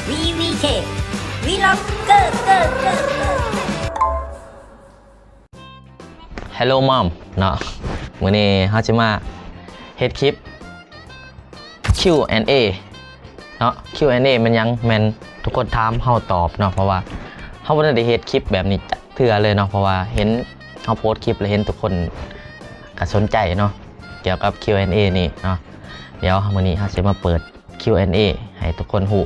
VVK Vlogger Hello Mom ເນາະ ມື້ນີ້ເຮົາຊິມາເຮັດຄລິບ Q and A ເນາະ Q and A ແມ່ນຫຍັງ? ແມ່ນທຸກຄົນຖາມເຮົາຕອບເນາະ ເພາະວ່າເຮົາບໍ່ໄດ້ເຮັດຄລິບແບບນີ້ຈັກເທື່ອເລີຍເນາະ ເພາະວ່າເຫັນເຮົາໂພສຄລິບແລ້ວເຫັນທຸກຄົນກໍສົນໃຈເນາະ ກ່ຽວກັບ Q and A ນີ້ເນາະ. ດຽວມື້ນີ້ເຮົາຊິມາເປີດ Q and A ໃຫ້ທຸກຄົນຮູ້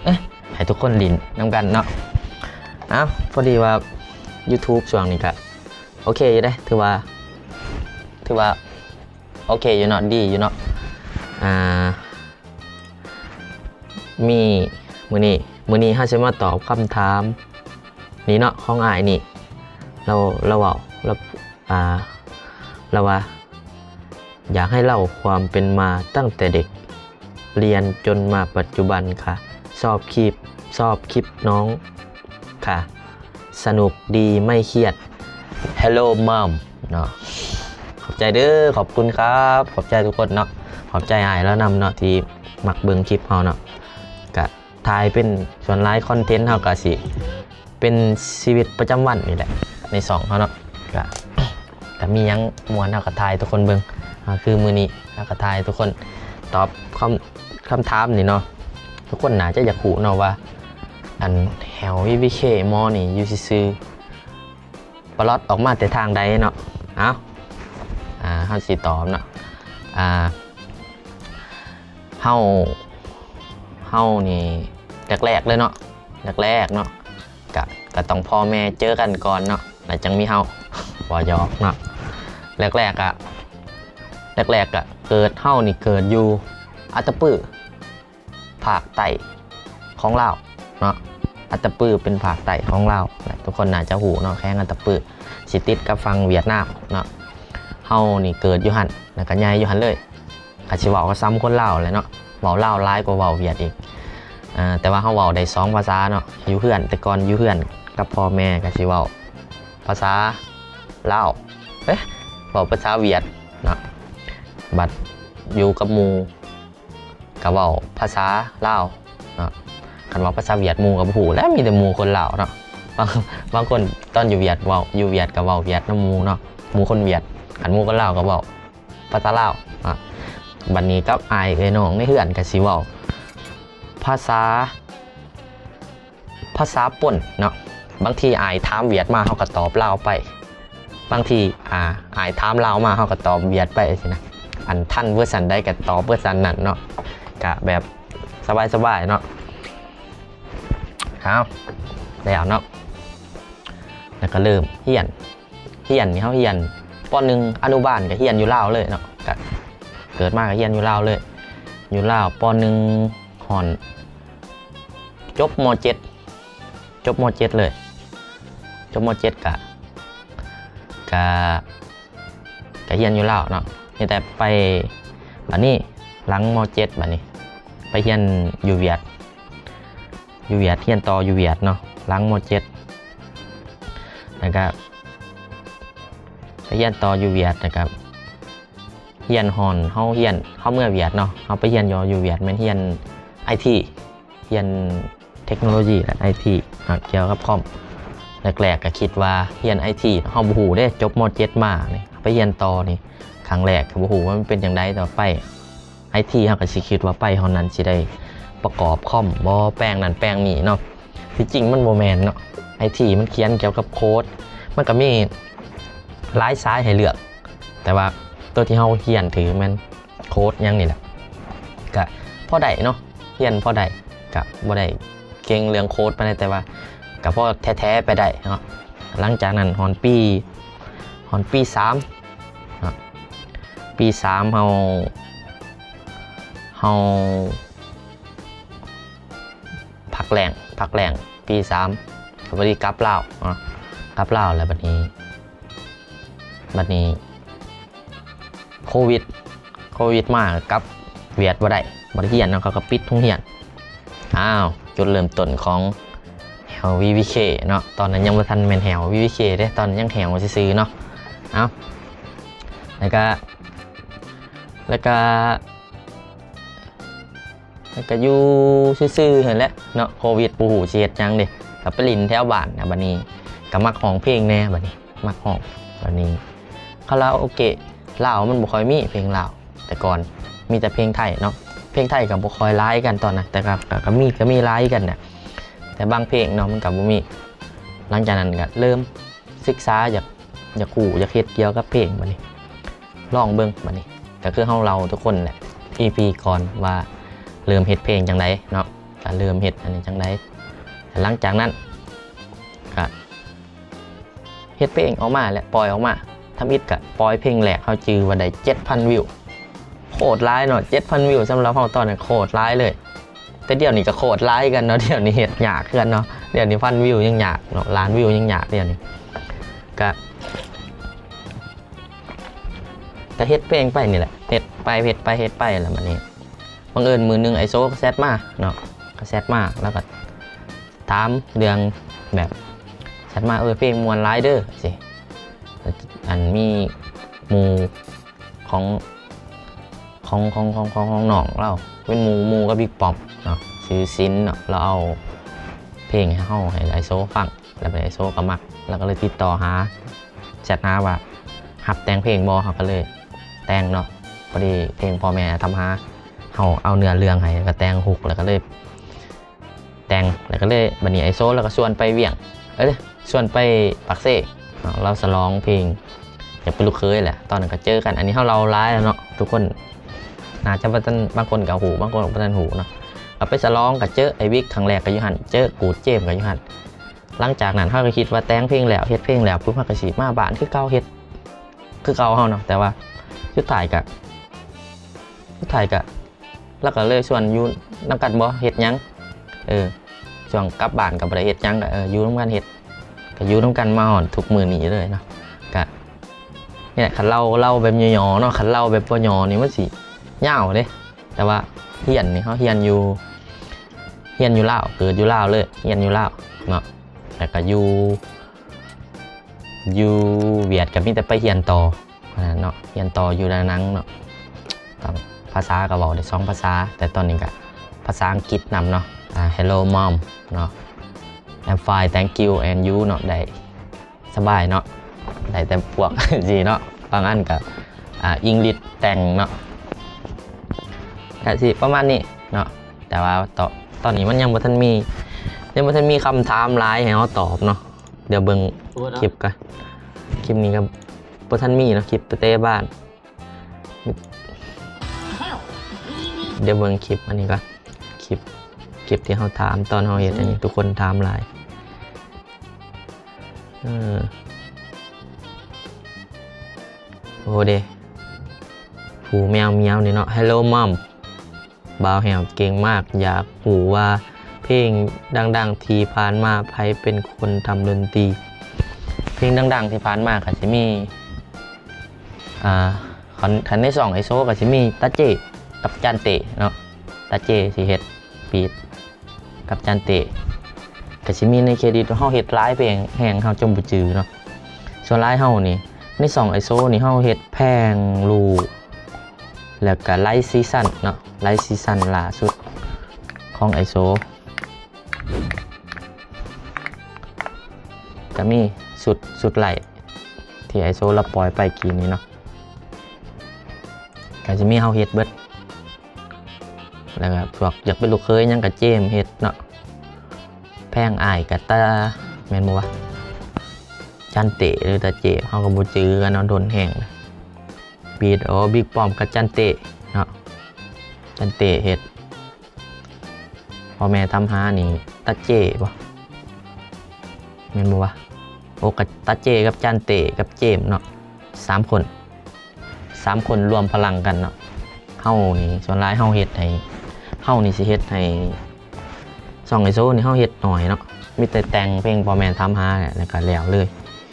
ເອີ ໃຫ້ທຸກຄົນຫຼິ້ນນຳກັນເນາະ. ເອົ້າ ພໍດີວ່າ YouTube ຊ່ວງນີ້ກະໂອເຄຢູ່ເດ້ ຖືວ່າ ຖືວ່າໂອເຄຢູ່ເນາະ ດີຢູ່ເນາະ. ອ່າ ມີ ມື້ນີ້ ມື້ນີ້ເຮົາຊິມາຕອບຄຳຖາມນີ້ເນາະ ຂອງອ້າຍນີ້ ລາວ ລາວເວົ້າ ລາວ ອ່າ ລາວວ່າ ຢາກໃຫ້ເລົ່າຄວາມເປັນມາຕັ້ງແຕ່ເດັກ ລຽນຈົນມາປັດຈຸບັນຄ່ະ ຊອບຄລິບ ຊອບຄລິບນ້ອງຄ່ະ ສະໜຸກດີໄມ່ຄຽດ Hello Mom ເນາະ. ຂອບໃຈເດີ ຂອບຄຸນຄັບ ຂອບໃຈທຸກຄົນເນາະ ຂອບໃຈອ້າຍລາວນຳເນາະ ທີ່ມັກເບິ່ງຄລິບເຮົາເນາະ. ກະຖ່າຍເປັນ ສ່ວນຫຼາຍຄອນເທັນເຮົາກະຊິ ເປັນຊີວິດປະຈຳວັນນີ້ແຫຼະ ໃນຊ່ອງເຮົາເນາະ ກະ ກະມີຫຍັງມ່ວນເຮົາກະຖ່າຍໃຫ້ທຸກຄົນເບິ່ງ. ອ່າ ຄືມື້ນີ້ເຮົາກະຖ່າຍໃຫ້ທຸກຄົນຕອບຄຳ ຄຳຖາມນີ້ເນາະ. ທຸກຄົນໜ້າຈະຢາກຮູ້ເນາະວ່າ ອັນ ແຮວ VVK ໝໍນີ້ຢູ່ຊື່ໆ ປະຫຼອດອອກມາແຕ່ທາງໃດເນາະ. ເອົ້າ ອ່າ ເຮົາຊິຕອບເນາະ ອ່າ ເຮົາ ເຮົານີ້ແລກໆເລີຍເນາະ ແລກໆເນາະ ກະ ກະຕ້ອງພໍ່ແມ່ເຈີກັນກ່ອນເນາະ ແລ້ວຈັ່ງມີເຮົາ ບໍ່ ຫຍອກເນາະ. ແລກໆກະ ແລກໆກະເກີດ ເຮົານີ້ເກີດຢູ່ອັດຕະປື ພາກໃຕ້ຂອງລາວເນາະ ອັດຕະປືເປັນພາກໃຕ້ຂອງລາວ ທຸກຄົນໜ້າຈະຮູ້ເນາະ ແຂວງອັດຕະປື ຊິຕິດກັບຝັ່ງຫວຽດນາມເນາະ. ເຮົານີ້ເກີດຢູ່ຫັ້ນ ແລ້ວກະໃຫຍ່ຢູ່ຫັ້ນເລີຍ. ກະຊິເວົ້າກະສ່ຳຄົນລາວແຫຼະເນາະ ເວົ້າລາວຫຼາຍກວ່າເວົ້າຫວຽດອີກ. ເອີ ແຕ່ວ່າເຮົາເວົ້າໄດ້ສອງພາສາເນາະ ຢູ່ເຮືອນ ແຕ່ກ່ອນຢູ່ເຮືອນກັບພໍ່ແມ່ກະຊິເວົ້າພາສາລາວ ເອີ ເວົ້າພາສາຫວຽດເນາະ ບັດຢູ່ກັບໝູ່ກະເວົ້າພາສາລາວເນາະ. ຄັນເວົ້າພາສາຫວຽດໝູ່ກະບໍ່ຮູ້ແຫຼະ ມີແຕ່ໝູ່ຄົນລາວເນາະ. ບາງ ບາງຄົນຕອນຢູ່ຫວຽດເວົ້າ ຢູ່ຫວຽດກະເວົ້າຫວຽດນຳໝູ່ເນາະ ໝູ່ຄົນຫວຽດ ຄັນໝູ່ຄົນລາວກະເວົ້າ ພາສາລາວ ອ່າ ບັດນີ້ກັບອ້າຍເອື້ອຍນ້ອງໃນເຮືອນກະຊິເວົ້າພາສາ ພາສາປົນເນາະ. ບາງທີອ້າຍຖາມຫວຽດມາ ເຮົາກະຕອບລາວໄປ ບາງທີ ອ່າ ອ້າຍຖາມລາວມາ ເຮົາກະຕອບຫວຽດໄປຊີ້ນະ. ອັນທັນເວີຊັນໃດກະຕອບເວີຊັນນັ້ນເນາະ ກະແບບສະບາຍໆເນາະ. ເອົາ ແລ້ວເນາະ ແລ້ວກະເລີ່ມຮຽນ ຮຽນນີ້ເຮົາຮຽນ ປໍໜຶ່ງ ອະນຸບານກະຮຽນຢູ່ລາວເລີຍເນາະ ກະເກີດມາກະຮຽນຢູ່ລາວເລີຍ ຢູ່ລາວ ປໍໜຶ່ງ ຮອດ ຈົບ ມໍເຈັດ ຈົບ ມໍເຈັດເລີຍ ຈົບ ມໍເຈັດກະ ກະ ກະຮຽນຢູ່ລາວເນາະ ມີແຕ່ໄປ ບາດນີ້ຫຼັງ ມໍເຈັດ ບາດນີ້ໄປຮຽນຢູ່ຫວຽດ ຢູ່ຫວຽດ ຮຽນຕໍ່ຢູ່ຫວຽດເນາະ ຫຼັງ ມໍເຈັດ ແລ້ວກະໄປຮຽນຕໍ່ຢູ່ຫວຽດ ແລ້ວກະຮຽນຮອນ ເຮົາຮຽນ ເຮົາເມືອຫວຽດເນາະ ເຮົາໄປຮຽນຢູ່ ຢູ່ຫວຽດແມ່ນຮຽນໄອທີ ຮຽນເທັກໂນໂລຢີ ແລະ ໄອທີເນາະ ກ່ຽວກັບຄອມ. ແລກໆກະຄິດວ່າຮຽນໄອທີ ເຮົາບໍ່ຮູ້ເດ້ ຈົບ ມໍເຈັດ ມານີ້ໄປຮຽນຕໍ່ນີ້ ຄັ້ງແລກກະບໍ່ຮູ້ວ່າມັນເປັນຈັ່ງໃດ ແຕ່ວ່າໄປ ໄອທີ ເຮົາກະຊິຄິດວ່າໄປຮອດນັ້ນຊິໄດ້ປະກອບຄອມບໍ່ ແປງນັ້ນແປງນີ້ເນາະ. ທີ່ຈິງມັນບໍ່ແມ່ນເນາະ ໄອທີ ມັນຂຽນກ່ຽວກັບໂຄດ ມັນກະມີຫຼາຍສາຍໃຫ້ເລືອກ ແຕ່ວ່າໂຕທີ່ເຮົາຮຽນຖືແມ່ນໂຄດຫຍັງນີ້ແຫຼະ ກະພໍໄດ້ເນາະ ຮຽນພໍໄດ້ ກະບໍ່ໄດ້ເກັ່ງເລື່ອງໂຄດປານໃດ ແຕ່ວ່າກະພໍແທ້ໆໄປໄດ້ເນາະ. ຫຼັງຈາກນັ້ນຮອດປີ ຮອດປີສາມເນາະ ປີສາມເຮົາ ເຮົາພັກແລ້ງ ພັກແລ້ງປີສາມ ກະພໍດີກັບລາວເນາະ ກັບລາວແລ້ວບາດນີ້ ບາດນີ້ໂຄວິດ ໂຄວິດມາກະກັບຫວຽດບໍ່ໄດ້ ບໍ່ໄດ້ຮຽນເນາະ ເຂົາກະປິດໂຮງຮຽນ. ອ້າວ ຈຸດເລີ່ມຕົ້ນຂອງແຮວ ວີວີເຄ ເນາະ ຕອນນັ້ນຍັງບໍ່ທັນແມ່ນແຮວ ວີວີເຄ ເດ້ ຕອນນັ້ນຍັງແຮວຊື່ໆເນາະ. ເອົ້າ ແລ້ວກະ ແລ້ວກະ ແລ້ວກໍຢູ່ຊື່ໆຫັ້ນແຫຼະເນາະ ໂຄວິດບໍ່ຮູ້ຊິເຮັດຫຍັງເດ້ ກໍໄປຫຼິ້ນແຖວບ້ານນະ ບັດນີ້ກໍມັກຮ້ອງເພງແດ່ ບັດນີ້ມັກຮ້ອງ ບັດນີ້ຄາຣາໂອເກະລາວມັນບໍ່ຄ່ອຍມີເພງລາວ ແຕ່ກ່ອນມີແຕ່ເພງໄທເນາະ ເພງໄທກໍບໍ່ຄ່ອຍຫຼາຍກັນຕອນນັ້ນ ແຕ່ກໍ ກໍ ກໍມີ ກໍມີຫຼາຍກັນນະ ແຕ່ບາງເພງເນາະ ມັນກໍບໍ່ມີ ຫຼັງຈາກນັ້ນກໍເລີ່ມ ສຶກສາ ຢາກ ຢາກຮູ້ ຢາກເຮັດກ່ຽວກັບເພງ ບັດນີ້ລອງເບິ່ງ ບັດນີ້ກໍຄືເຮົາເລົ່າທຸກຄົນແຫຼະ ອີພີກ່ອນວ່າເລີ່ມເຮັດເພງຈັ່ງໃດເນາະ ກໍເລີ່ມເຮັດອັນນີ້ຈັ່ງໃດ ແລ້ວຫຼັງຈາກນັ້ນກໍເຮັດເພງອອກມາແຫຼະ ປ່ອຍອອກມາ ທຳອິດກໍປ່ອຍເພງແລກ ເຮົາຈື່ວ່າໄດ້ເຈັດພັນວິວ ໂຄດຫຼາຍເນາະ ເຈັດພັນວິວ ສຳລັບເຮົາຕອນນັ້ນໂຄດຫຼາຍເລີຍ ແຕ່ດຽວນີ້ກໍໂຄດຫຼາຍຄືກັນເນາະ ດຽວນີ້ເຮັດຍາກຄືກັນເນາະ ດຽວນີ້ພັນວິວຍັງຍາກເນາະ ລ້ານວິວຍັງຍາກ ດຽວນີ້ກະ ກະເຮັດເພງໄປນີ້ແຫຼະ ເຮັດໄປ ເຮັດໄປ ເຮັດໄປ ແລ້ວບັດນີ້ບັງເອີນມື້ໜຶ່ງໄອໂຊກໍແຊັດມາເນາະ ກໍແຊັດມາ ແລ້ວກໍຖາມເລື່ອງແບບ ແຊັດມາ ເອີ ເພງມ່ວນຫຼາຍເດີ ຈັ່ງຊີ້ ອັນມີໝູ່ ຂອງ ຂອງ ຂອງ ຂອງ ຂອງ ຂອງນ້ອງລາວ ເປັນໝູ່ ໝູ່ກັບບິກປ້ອມເນາະ ຊື່ສິນເນາະ ລາວເອົາເພງໃຫ້ເຮົາ ໃຫ້ໄອໂຊຟັງ ແລ້ວໄອໂຊກໍມັກ ລາວກໍເລີຍຕິດຕໍ່ຫາ ແຊັດຫາວ່າຮັບແຕ່ງເພງບໍ່ ເຮົາກໍເລີຍແຕ່ງເນາະ ພໍດີເພງພໍ່ແມ່ທຳຫາ ເຮົາເອົາເນື້ອເລື່ອງໃຫ້ ແລ້ວກໍແຕ່ງຮຸກ ແລ້ວກໍເລີຍ ແຕ່ງ ແລ້ວກໍເລີຍ ບັດນີ້ໄອໂຊລາວກໍຊວນໄປວຽງ ເອີຍ ຊວນໄປປາກເຊເນາະ ລາວສະຫຼອງເພງຢາກເປັນລູກເຂີຍແຫຼະ ຕອນນັ້ນກໍເຈີກັນ ອັນນີ້ເຮົາເລົ່າຫຼາຍແລ້ວເນາະ ທຸກຄົນໜ້າຈະບໍ່ທັນ ບາງຄົນກໍຮູ້ ບາງຄົນກໍບໍ່ທັນຮູ້ເນາະ ເຮົາໄປສະຫຼອງກໍເຈີໄອ້ວິກຄັ້ງແລກກໍຢູ່ຫັ້ນ ເຈີກູດເຈມກໍຢູ່ຫັ້ນ ຫຼັງຈາກນັ້ນເຮົາກໍຄິດວ່າແຕ່ງເພງແລ້ວ ເຮັດເພງແລ້ວປຸບ ເຮົາກໍຊິມາບ້ານຄືເກົ່າ ເຮັດຄືເກົ່າເຮົາເນາະ ແຕ່ວ່າສຸດທ້າຍກໍ ສຸດທ້າຍກໍ ລາວກໍເລີຍຊວນຢູ່ນຳກັນບໍ່ເຮັດຫຍັງ ເອີ ຊ່ວງກັບບ້ານກໍບໍ່ໄດ້ເຮັດຫຍັງ ກໍ ເອີ ຢູ່ນຳກັນເຮັດ ກໍຢູ່ນຳກັນມາຮອດທຸກມື້ນີ້ເລີຍເນາະ ກໍນີ້ແຫຼະ ຄັນເລົ່າ ເລົ່າແບບຫຍໍ້ໆເນາະ ຄັນເລົ່າແບບບໍ່ຫຍໍ້ນີ້ມັນຊິຍາວເດ້ ແຕ່ວ່າຮຽນນີ້ ເຮົາຮຽນຢູ່ ຮຽນຢູ່ລາວ ເກີດຢູ່ລາວເລີຍ ຮຽນຢູ່ລາວເນາະ ແລ້ວກໍຢູ່ ຢູ່ຫວຽດກໍມີແຕ່ໄປຮຽນຕໍ່ ເນາະ ຮຽນຕໍ່ຢູ່ດານັງເນາະ ກໍພາສາກໍເວົ້າໄດ້ສອງພາສາ ແຕ່ຕອນນີ້ກໍພາສາອັງກິດນຳເນາະ ອ່າ Hello mom ເນາະ I'm fine thank you and you ເນາະ ໄດ້ສະບາຍເນາະ ໄດ້ແຕ່ພວກຊີ້ເນາະ ບາງອັນກໍ ອ່າ English ແຕ່ງເນາະ ກະຊິປະມານນີ້ເນາະ ແຕ່ວ່າຕອນ ຕອນນີ້ມັນຍັງບໍ່ທັນມີ ຍັງບໍ່ທັນມີຄຳຖາມຫຼາຍໃຫ້ເຮົາຕອບເນາະ ດຽວເບິ່ງຄລິບກ່ອນ ຄລິບນີ້ກໍບໍ່ທັນມີເນາະ ຄລິບແຕ່ບ້ານ ດຽວເບິ່ງຄລິບອັນນີ້ກ່ອນ ຄລິບ ຄລິບທີ່ເຮົາຖາມຕອນເຮົາເຮັດອັນນີ້ ທຸກຄົນຖາມຫຼາຍ ເອີ ໂອ້ເດ ຜູ້ແມວມຽວນີ້ເນາະ Hello mom ບ່າວແຫ້ວເກັ່ງມາກ ຢາກຮູ້ວ່າເພງດັງໆທີ່ຜ່ານມາ ໃຜເປັນຄົນທຳດົນຕີ? ເພງດັງໆທີ່ຜ່ານມາກໍຊິມີ ອ່າ ຄັນ ຄັນໃນຊ່ອງໄອໂຊກໍຊິມີຕາເຈ້ກັບຈານເຕ້ເນາະ ຕາເຈ້ຊິເຮັດບີດ ກັບຈານເຕ້ ກໍຊິມີໃນເຄຣດິດວ່າເຮົາເຮັດຫຼາຍເພງແຮງ ເຮົາຈົນບໍ່ຈື່ເນາະ ສ່ວນຫຼາຍເຮົານີ້ ໃນຊ່ອງໄອໂຊນີ້ເຮົາເຮັດແພງລູກ ແລ້ວກໍໄລຊີຊັນເນາະ ໄລຊີຊັນລ່າສຸດຂອງໄອໂຊ ກໍມີຊຸດ ຊຸດໄລທີ່ໄອໂຊລະປ່ອຍໄປກີ້ນີ້ເນາະ ກໍຊິມີເຮົາເຮັດເບິດ ແລ້ວກໍພວກຢາກເປັນລູກເຂີຍຫຍັງກໍເຈມເຮັດເນາະ ແພງອ້າຍກໍຕາ ແມ່ນບໍ່ວະ ຈັນເຕ້ ຫຼືຕາເຈ້ ເຮົາກໍບໍ່ຈື່ກັນເນາະ ດົນແຮງ ບີດ ໂອ ບິກປ້ອມກັບຈັນເຕ້ເນາະ ຈັນເຕ້ເຮັດ ພໍ່ແມ່ຖາມຫານີ້ ຕາເຈ້ບໍ່ ແມ່ນບໍ່ວະ ໂອ ກະຕາເຈ້ກັບຈັນເຕ້ກັບເຈມເນາະ ສາມຄົນ ສາມຄົນລວມພະລັງກັນເນາະ ເຮົານີ້ສ່ວນຫຼາຍເຮົາເຮັດໃຫ້ ເຮົານີ້ຊິເຮັດໃຫ້ ຊ່ອງໄອໂຊນີ້ເຮົາເຮັດໜ້ອຍເນາະ ມີແຕ່ແຕ່ງເພງພໍ່ແມ່ຖາມຫາ ແລ້ວກໍແລ້ວເລີຍ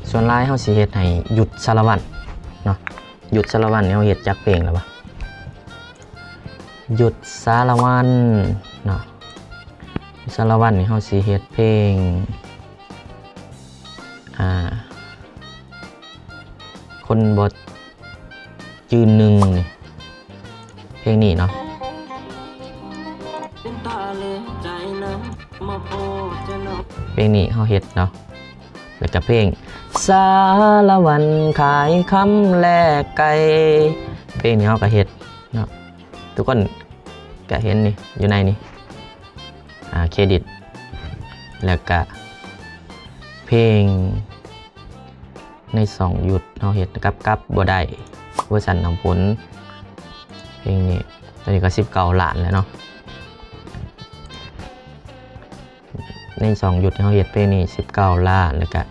ສ່ວນຫຼາຍເຮົາຊິເຮັດໃຫ້ ຢຸດສາລະວັນເນາະ ຢຸດສາລະວັນນີ້ເຮົາເຮັດຈັກເພງແລ້ວວະ ຢຸດສາລະວັນເນາະ ຢຸດສາລະວັນນີ້ເຮົາຊິເຮັດເພງ ອ່າ ຄົນບໍ່ ຈື່ໜຶ່ງນີ້ ເພງນີ້ເນາະ ເພງນີ້ເຮົາເຮັດເນາະ ແລ້ວກະເພງສາລະວັນຂາຍຄຳແລກໄກ່ ເພງນີ້ເຮົາກະເຮັດເນາະ ທຸກຄົນກະເຫັນນີ້ ຢູ່ໃນນີ້ ອ່າ ເຄຣດິດ ແລ້ວກະເພງ ໃນຊ່ອງຢຸດເຮົາເຮັດກັບກັບບໍ່ໄດ້ ເວີຊັນນ້ຳຝົນ ເພງນີ້ ຕອນນີ້ກໍສິບເກົ້າລ້ານແລ້ວເນາະ ໃນຊ່ອງຢຸດເຮົາເຮັດເພງນີ້ສິບເກົ້າລ້ານ ແລ້ວກະ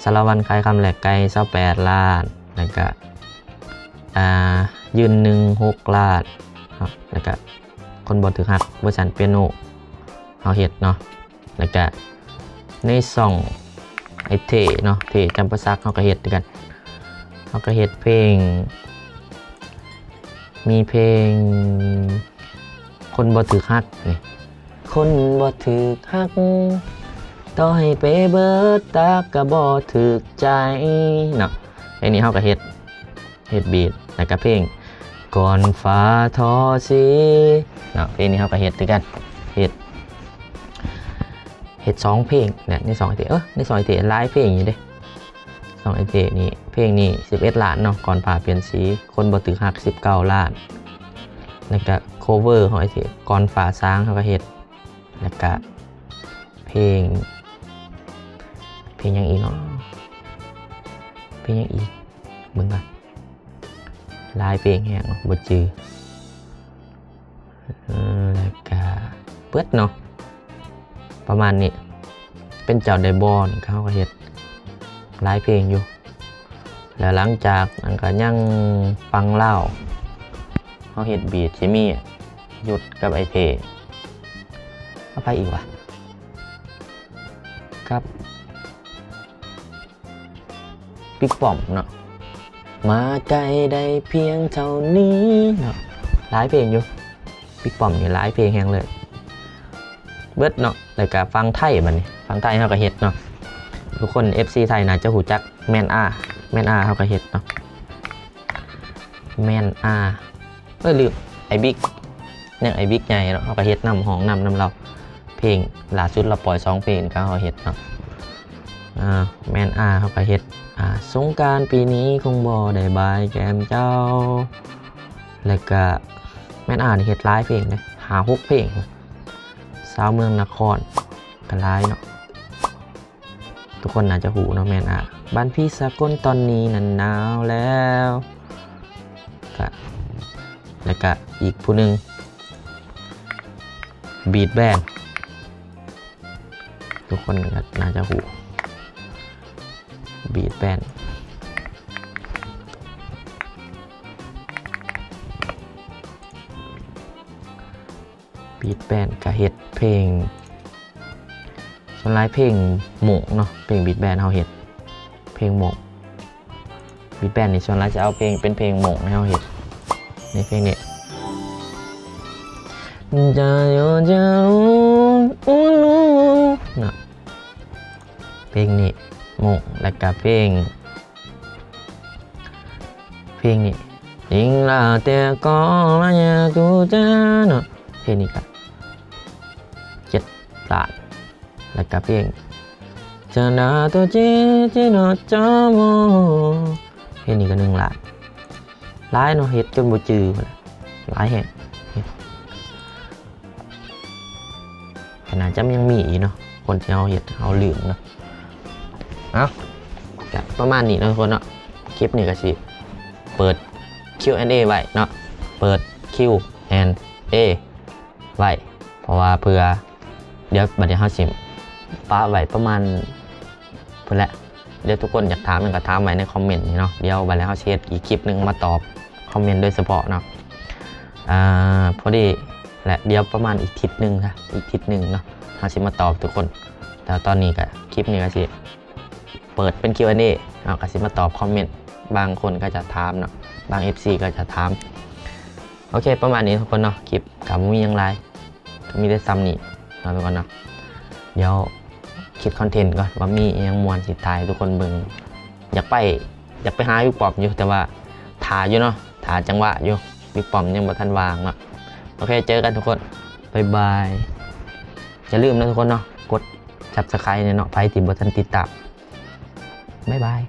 ສາລະວັນຂາຍຄຳແລກໄກ່ຊາວແປດລ້ານ ແລ້ວກະ ອ່າ ຢືນໜຶ່ງຫົກລ້ານເນາະ ແລ້ວກະຄົນບໍ່ຖືກຮັກ ເວີຊັນເປຍໂນ ເຮົາເຮັດເນາະ ແລ້ວກະໃນຊ່ອງໄອ້ເທ່ເນາະ ເທ່ ຈຳປາສັກ ເຮົາກະເຮັດຄືກັນ ເຮົາກະເຮັດເພງ ມີເພງຄົນບໍ່ຖືກຮັກນີ້ ຄົນບໍ່ຖືກຮັກ ຕໍ່ໃຫ້ເປເບີດຕາກະບໍ່ຖືກໃຈເນາະ ເພງນີ້ເຮົາກະເຮັດ ເຮັດບີດ ແລ້ວກະເພງກ່ອນຟ້າທໍສີເນາະ ເພງນີ້ເຮົາກະເຮັດຄືກັນ ເຮັດ ເຮັດສອງເພງແຫຼະ ໃນຊ່ອງໄອ້ເທ່ ເອີ ໃນຊ່ອງໄອ້ເທ່ຫຼາຍເພງຢູ່ເດ້ ຊ່ອງໄອ້ເທ່ນີ້ ເພງນີ້ສິບເອັດລ້ານເນາະ ກ່ອນຟ້າປ່ຽນສີ ຄົນບໍ່ຖືກຮັກສິບເກົ້າລ້ານ ແລ້ວກະໂຄເວີຂອງໄອ້ເທ່ ກ່ອນຟ້າສາງ ເຮົາກະເຮັດ ແລ້ວກະເພງ ເພງຫຍັງອີກເນາະ ເພງຫຍັງອີກ ເບິ່ງກ່ອນ ຫຼາຍເພງແຮງເນາະ ບໍ່ຈື່ ເອີ ແລ້ວກະເບິດເນາະ ປະມານນີ້ ເປັນເຈົ້າໄດ້ບໍ່ນີ້ ເຮົາກະເຮັດຫຼາຍເພງຢູ່ ແລ້ວຫຼັງຈາກນັ້ນກະຍັງຝັ່ງລາວ ເຮົາເຮັດບີດຊິມີ ຢຸດກັບໄອ້ເທ່ ກັບໃຜອີກຫວາ ກັບ ປິກປ້ອມເນາະ ມາໄກໄດ້ພຽງເທົ່ານີ້ເນາະ ຫຼາຍເພງຢູ່ ປິກປ້ອມນີ້ຫຼາຍເພງແຮງເລີຍ ເບິດເນາະ ແລ້ວກະຝັ່ງໄທ ບາດນີ້ຝັ່ງໄທເຮົາກະເຮັດເນາະ ທຸກຄົນ ເອັຟຊີ ໄທໜ້າຈະຮູ້ຈັກ ແມນອາ ແມນອາເຮົາກະເຮັດເນາະ ແມນອາ ເອີ ລືມ ໄອ້ບິກ ຍັງໄອ້ບິກໃຫຍ່ເນາະ ເຮົາກະເຮັດນຳ ຮ້ອງນຳ ນຳລາວ ເພງລ່າສຸດລາວປ່ອຍສອງເພງກະເຮົາເຮັດເນາະ ອ່າ ແມນອາເຮົາກະເຮັດ ອ່າ ສົງການປີນີ້ຄົງບໍ່ໄດ້ບາຍແກ້ມເຈົ້າ ແລ້ວກະແມນອານີ້ເຮັດຫຼາຍເພງເດ້ ຫ້າຫົກເພງ ຊາວເມືອງນະຄອນກະຫຼາຍເນາະ ທຸກຄົນໜ້າຈະຮູ້ເນາະ ແມນອາ ບ້ານພີສາກົນຕອນນີ້ນັ້ນໜາວແລ້ວ ກະ ແລ້ວກະອີກຜູ້ໜຶ່ງ ບີດແບນ ທຸກຄົນໜ້າຈະຮູ້ ບີດແບນ ບີດແບນກະເຮັດເພງ ສ່ວນຫຼາຍເພງໂມງເນາະ ເພງບີດແບນເຮົາເຮັດເພງໂມງ ບີດແບນນີ້ສ່ວນຫຼາຍຈະເອົາເພງ ເປັນເພງໂມງໃຫ້ເຮົາເຮັດ ໃນເພງນີ້ ຈະໂຍຈະອູນເນາະ ເພງນີ້ໂມງ ແລ້ວກະເພງ ເພງນີ້ ອີງລາແຕ່ກໍລະຍາຕູຈາເນາະ ເພງນີ້ກະເຈັດລ້ານ ແລ້ວກະເພງ ຈະນາໂຕເຈເຈເນາະຈາໂມ ເພງນີ້ກະໜຶ່ງລ້ານ ຫຼາຍເນາະ ເຮັດຈົນບໍ່ຈື່ ຫຼາຍແຮງ ຂະໜາດຈະຍັງມີອີກເນາະ ຄົນທີ່ເຮົາເຮັດເຮົາລືມເນາະ ເອົ້າ ກະປະມານນີ້ເນາະທຸກຄົນເນາະ ຄລິບນີ້ກະຊິເປີດ ຄິວແອນເອ ໄວ້ເນາະ ເປີດ ຄິວແອນເອ ໄວ້ ເພາະວ່າເພື່ອ ດຽວບາດນີ້ເຮົາຊິປະໄວ້ປະມານພຸ້ນແຫຼະ ດຽວທຸກຄົນຢາກຖາມຫຍັງກະຖາມໄວ້ໃນຄອມເມັນນີ້ເນາະ ດຽວບາດນີ້ເຮົາຊິເຮັດອີກຄລິບໜຶ່ງມາຕອບຄອມເມັນໂດຍສະເພາະເນາະ ອ່າ ພໍດີແຫຼະ ດຽວປະມານອີກທິດໜຶ່ງ ອີກທິດໜຶ່ງເນາະ ເຮົາຊິມາຕອບທຸກຄົນ ແຕ່ຕອນນີ້ກະ ຄລິບນີ້ກະຊິເປີດເປັນ ຄິວແອນເອ ເຮົາກະຊິມາຕອບຄອມເມັນ ບາງຄົນກະຈະຖາມເນາະ ບາງເອັຟຊີກະຈະຖາມ ໂອເຄ ປະມານນີ້ທຸກຄົນເນາະ ຄລິບກະບໍ່ມີຫຍັງຫຼາຍ ກະມີແຕ່ຊ່ຳນີ້ເນາະທຸກຄົນເນາະ ດຽວຄິດຄອນເທັນກ່ອນວ່າມີອີ່ຫຍັງມ່ວນຊິຖ່າຍໃຫ້ທຸກຄົນເບິ່ງ ຢາກໄປ ຢາກໄປຫາບິກປ້ອມຢູ່ ແຕ່ວ່າຖ້າຢູ່ເນາະ ຖ້າຈັງຫວະຢູ່ ບິກປ້ອມຍັງບໍ່ທັນວ່າງເນາະ ໂອເຄ ເຈີກັນທຸກຄົນ ບາຍບາຍ. ຢ່າລືມເນາະທຸກຄົນເນາະ ກົດ Subscribe ແດ່ເນາະ ໃຜທີ່ບໍ່ທັນຕິດຕາມ. ບາຍບາຍ.